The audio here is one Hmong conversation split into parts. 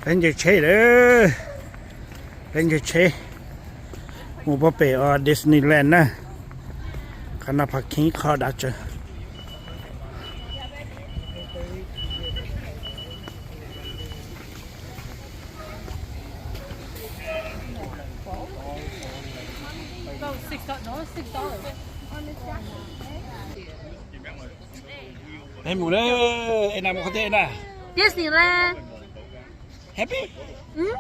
Peb nce tsheb lawm, peb nce tsheb mus pem Disneyland na. Qhov no parking qhov dav tsawv. Peb mus na, es na mus qhov twg na? Disneyland. Happy? Mm?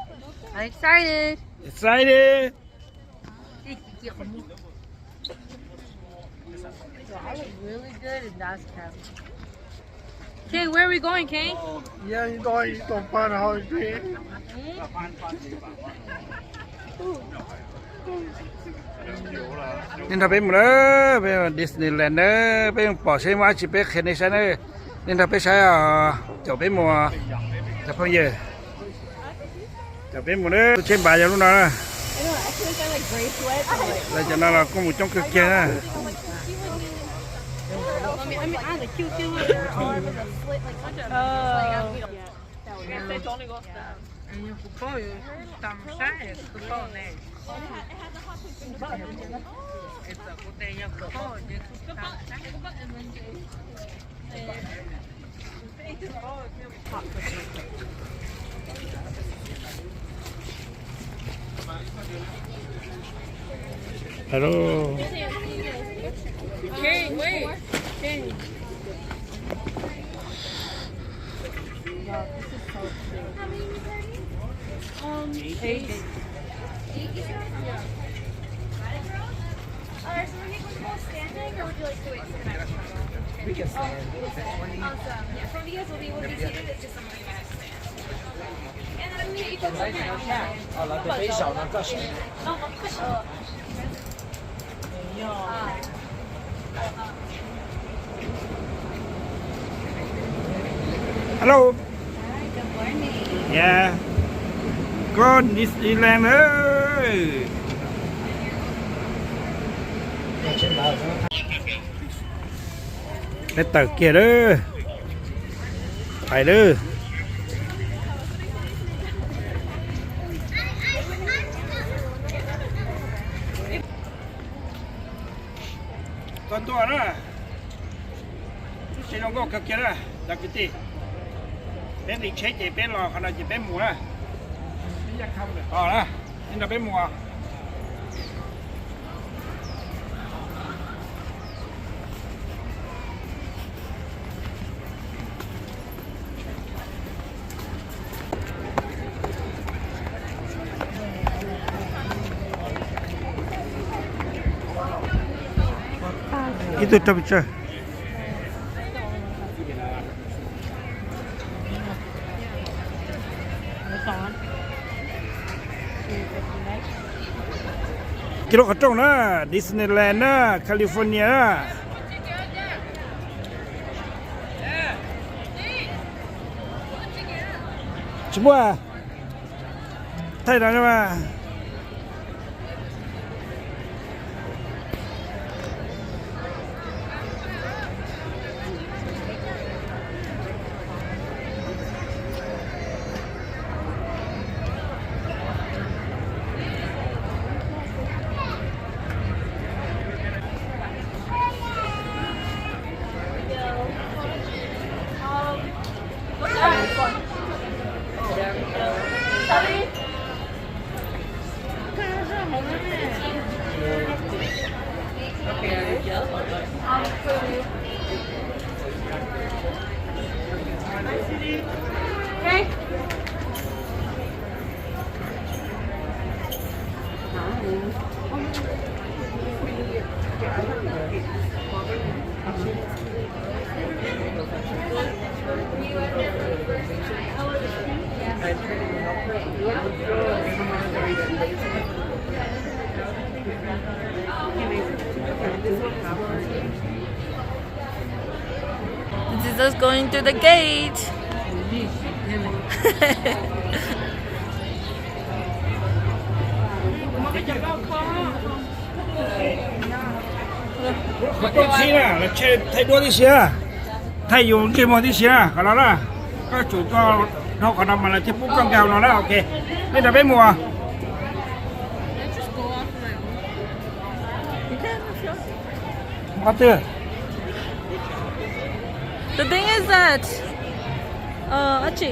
I'm excited. Excited. Really good in that. Kane, where are we going, Kane? Yeah, you don't, you don't find a hard drink. Nej nrog peb mus na, peb Disneyland na, peb pom seb muaj dab tsi peb qhia nej saib na. Nej nrog peb saib os, caum peb mus, cov phooj ywg. Caum peb mus na, tsheb npav yog lub no na. Lawv cov no los kuj mus coob kawg kiag na. Hello. Kane, wait. Kane. Um, eight. All right, so we're gonna go standing, or would you like to wait for the next one? We can stand. Awesome. Yeah, so when you guys will be, will be seated, it's just somebody might have to stand. And then I'm gonna get you folks up here. Hello. Hi, good morning. Yeah. Koj Disneyland lawm. Peb tawm kiag lawm. Pais lawm. Koj tuaj na. Lub tsev zoo nkauj kawg kiag na cov kwv tij. Peb nqis tsheb ces peb los qhov no ces peb mus na. Os na, nej nrog peb mus. Ib tug rau pes tsawg. Kiag lub qhov rooj na, Disneyland na, California na. Tsis muaj. Thaij no mas. This is us going through the gate. Qhov rooj txhib na, lawv thaij duab tib si na, thaij yus ntsej muag tib si na, qhov no na, koj tsum koj Nov qhov no mas lawv thiaj pub koj nkag no na, ok. Nej nrog peb mus. Qhov twg? The thing is that, uh, Achi.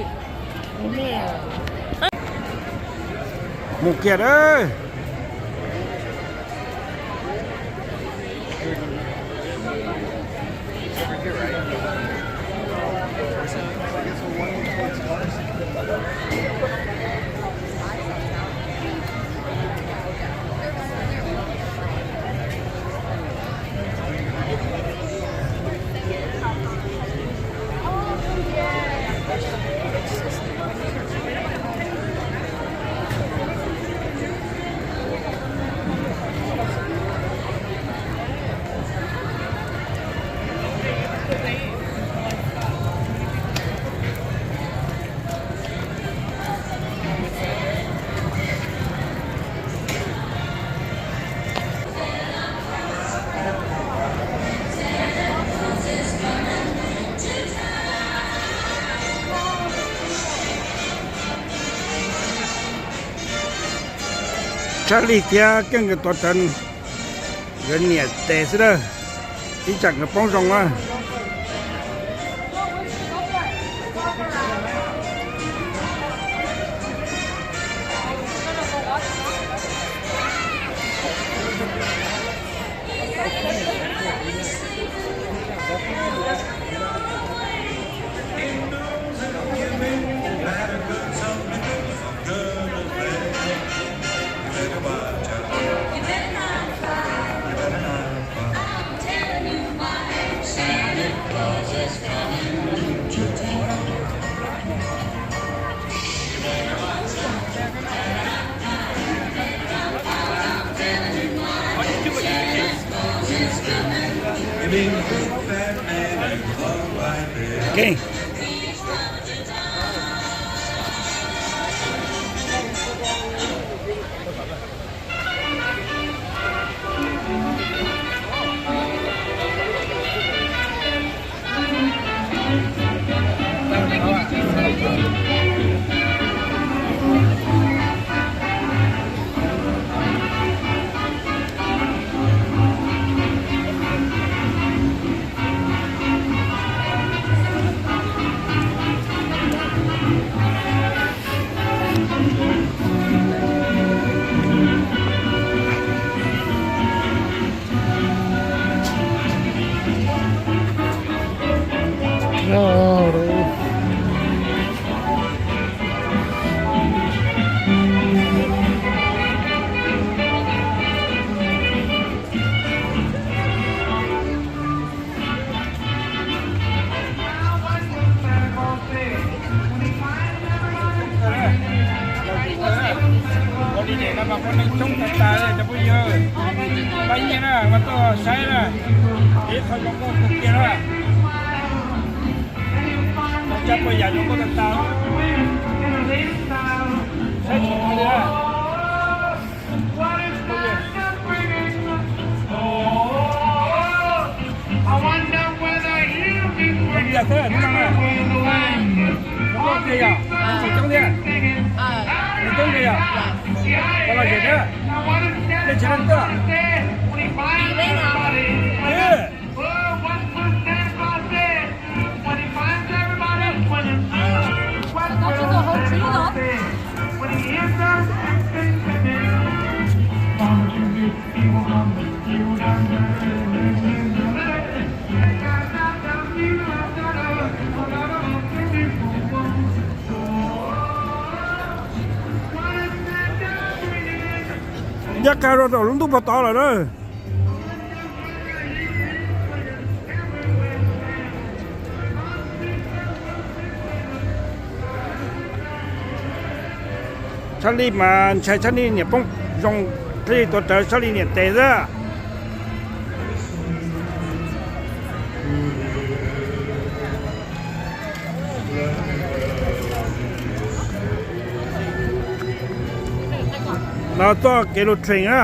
Mus kiag a. Tshaj Lij thiab Keej nkawd tuav rawv nkawd niam tes xwb na, ib tsam nkawd poob zoo na. Ua li ntawm no mas muaj neeg coob tag tag li cov phooj ywg. Pab nyiaj na mas tuaj saib na, ib qho zoo nkauj kawg kiag na. Cov poj yam zoo nkauj tag tag. Saib tsis tag li na. Coob tiag thiab, coob tiag yom, coob tiag, coob tiag yom. Koj los zem thiab, nej tsis leej twg? Ncaj qha rau lub ntuj puag tod lawm na. Tshaj Lij mas ntshai Tshaj Lij niam poob zoo, Tshaj Lij tuav rawv Tshaj Lij niam tes xwb. No txoj kev lug train na.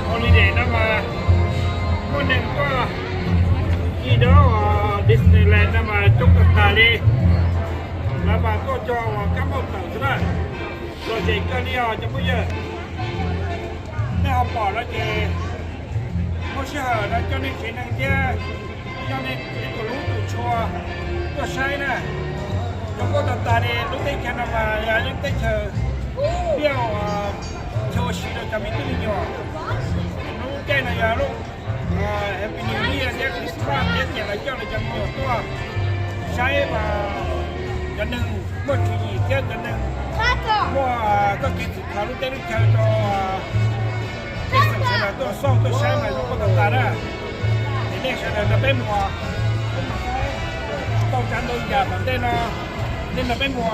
Holiday no mas muaj neeg tuaj ib dab Disneyland no mas coob tag tas li. Lawv mas tuaj cog uas kab npauj tawm xwb na. Lom zem kawg li os cov phooj ywg. Nej ho pom no ces muaj sij hawm no coj nej tsev neeg thiab coj nej tus hlub tus tshua tuaj saib na. Zoo nkauj tag tas li. Lub teb chaws no mas yog lub teb chaws pib chaw ua si rau cov me tub me nyuam. Lub caij no yog lub Happy New Year thiab Christmas thiab ces lawv coj lawv cov me nyuam tuaj saib mas cov neeg muaj tswv yim thiab cov neeg muaj txoj kev txwm kho lub teb lub chaw rau tej xeem sawv daws tuaj xauj tuaj saib mas zoo nkauj tag tas na. Ces nej sawv daws nrog peb mus, tau tsav ntau yam tom ntej no, nej nrog peb mus.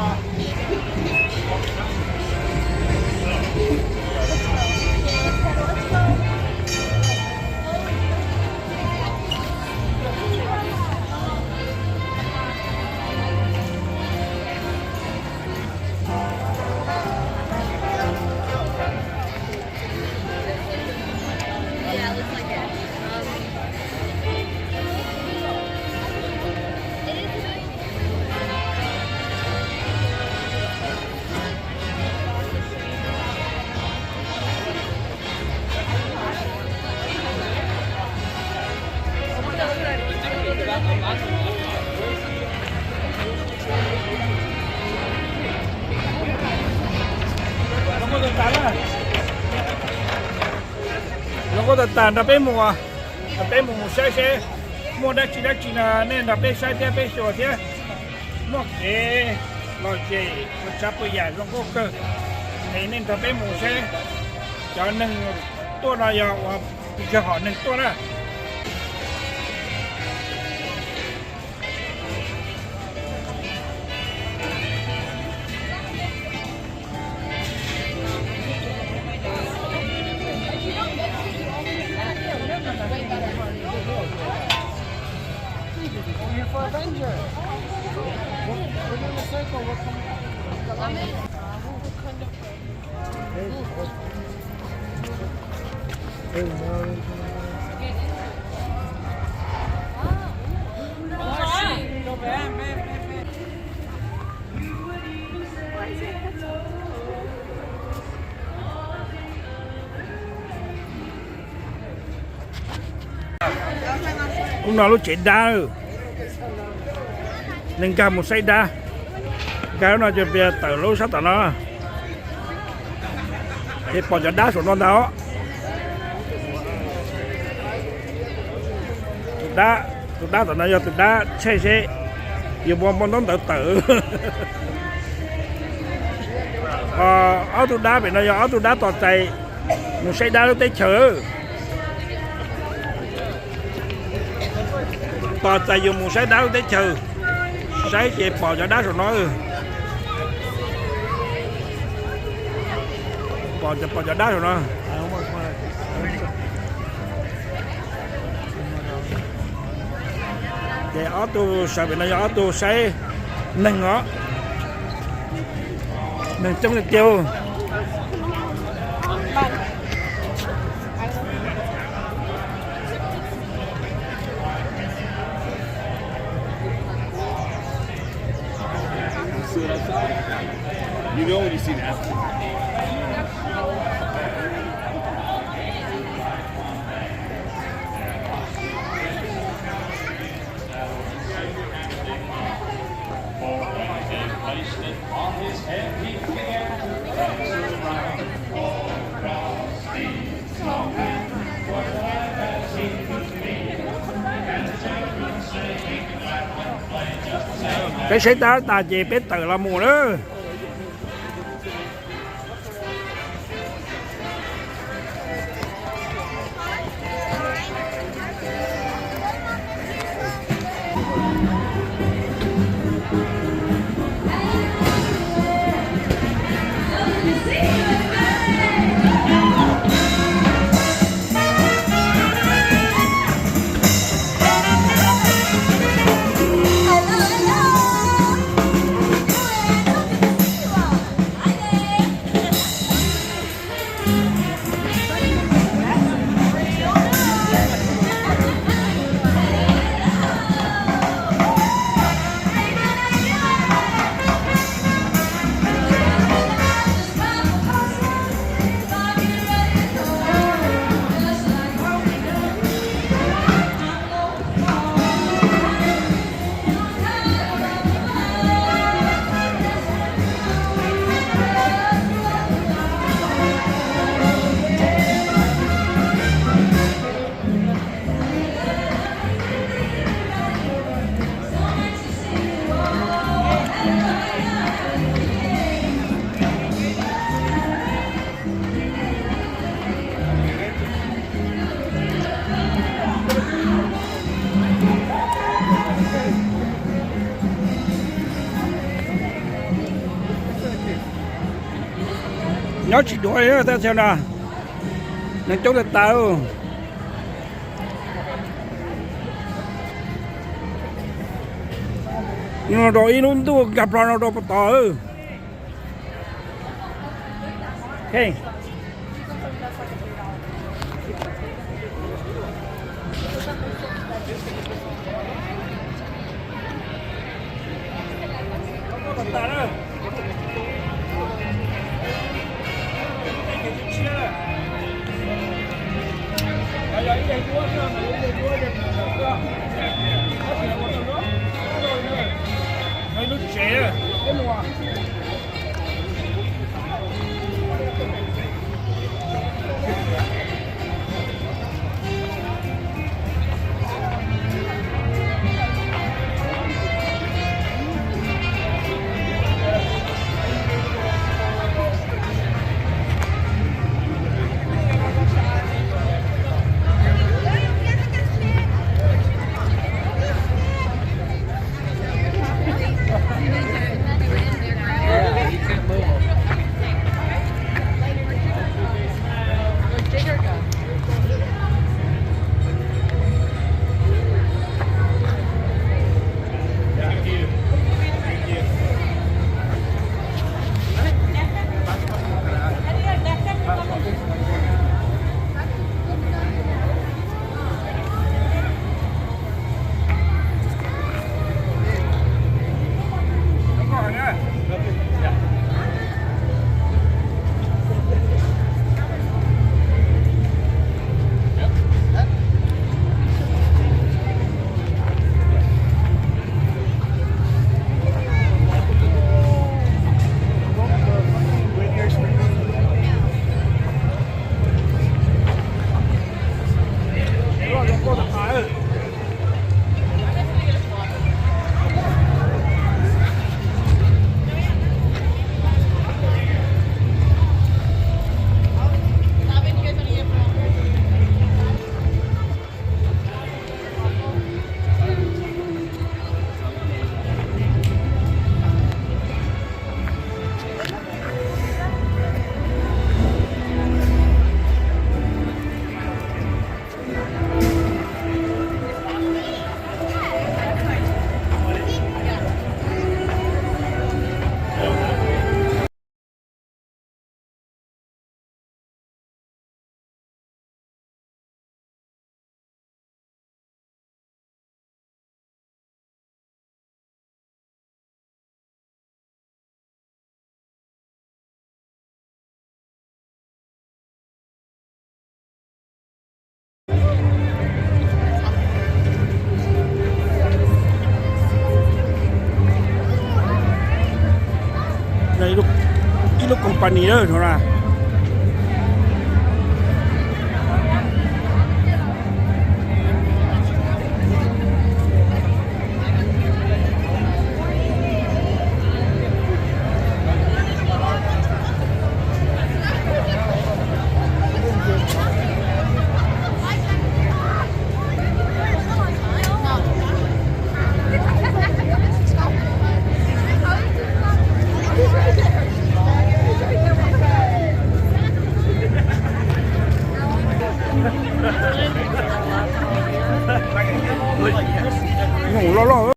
Zoo nkauj tag tas, nrog peb mus, nrog peb mus mus saib seb muaj dab tsi dab tsi no nej nrog peb saib thiab peb xyuas thiab. Muaj kev lom zem ua tsav puas yam zoo nkauj kawg. Es nej nrog peb mus seb cov neeg tuaj no yog ua pes tsawg hom neeg tuaj na. Ub no lub tsev dab, neeg nkag mus saib dab, nkag lub no ces tawm lub sab tom no, ces pom cov dab saum no ntag os. Tus dab, tus dab tom no yog tus dab tshaij seb yuav ua npau ntaub ntawv tawm. Ob tug dab pem no yog ob tug dab tos txais mus saib dab lub teb chaws. Tos txais yus mus saib dab lub teb chaws, saib ces pom cov dab saum no. Pom, pom cov dab saum no. Ces ob tug sawv pem no yog ob tug saib neeg os. Neeg coob tiag tiag. Peb saib tab tas ces peb tawm los mus na. Nyob tsis dua li tab sis no neeg coob tag tas. No rau ib lub ntuj nkag plho no rau puag tod. Lub tsev. Ib lub company na no na. Nyoos loj loj.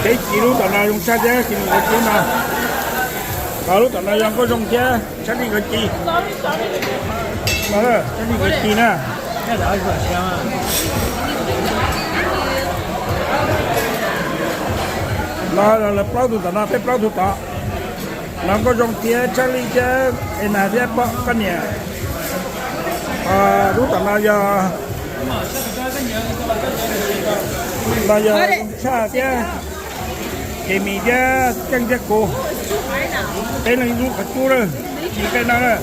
Peb ci lub tom no zoo tshaj thiab, ci mus qhov ci no. Lub tom no yog nkauj zoo thiab tshaj li nkawd ci. Tshaj li nkawd ci na. No lawv plaub tug tom no, peb plaub tug tom no. Nkauj zoo thiab tshaj li thiab, es nas thiab pom koj niam. Lub tom no yog, no yog zoo tshaj thiab, ces mis thiab ceeb thiab kuv. Peb leeg ib lub qhov cub lawm, ci peb no lawm.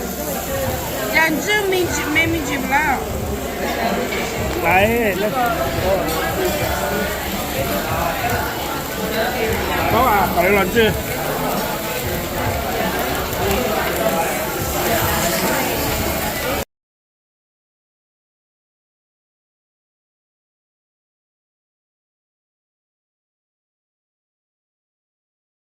Paub, kom lawv los ntswj.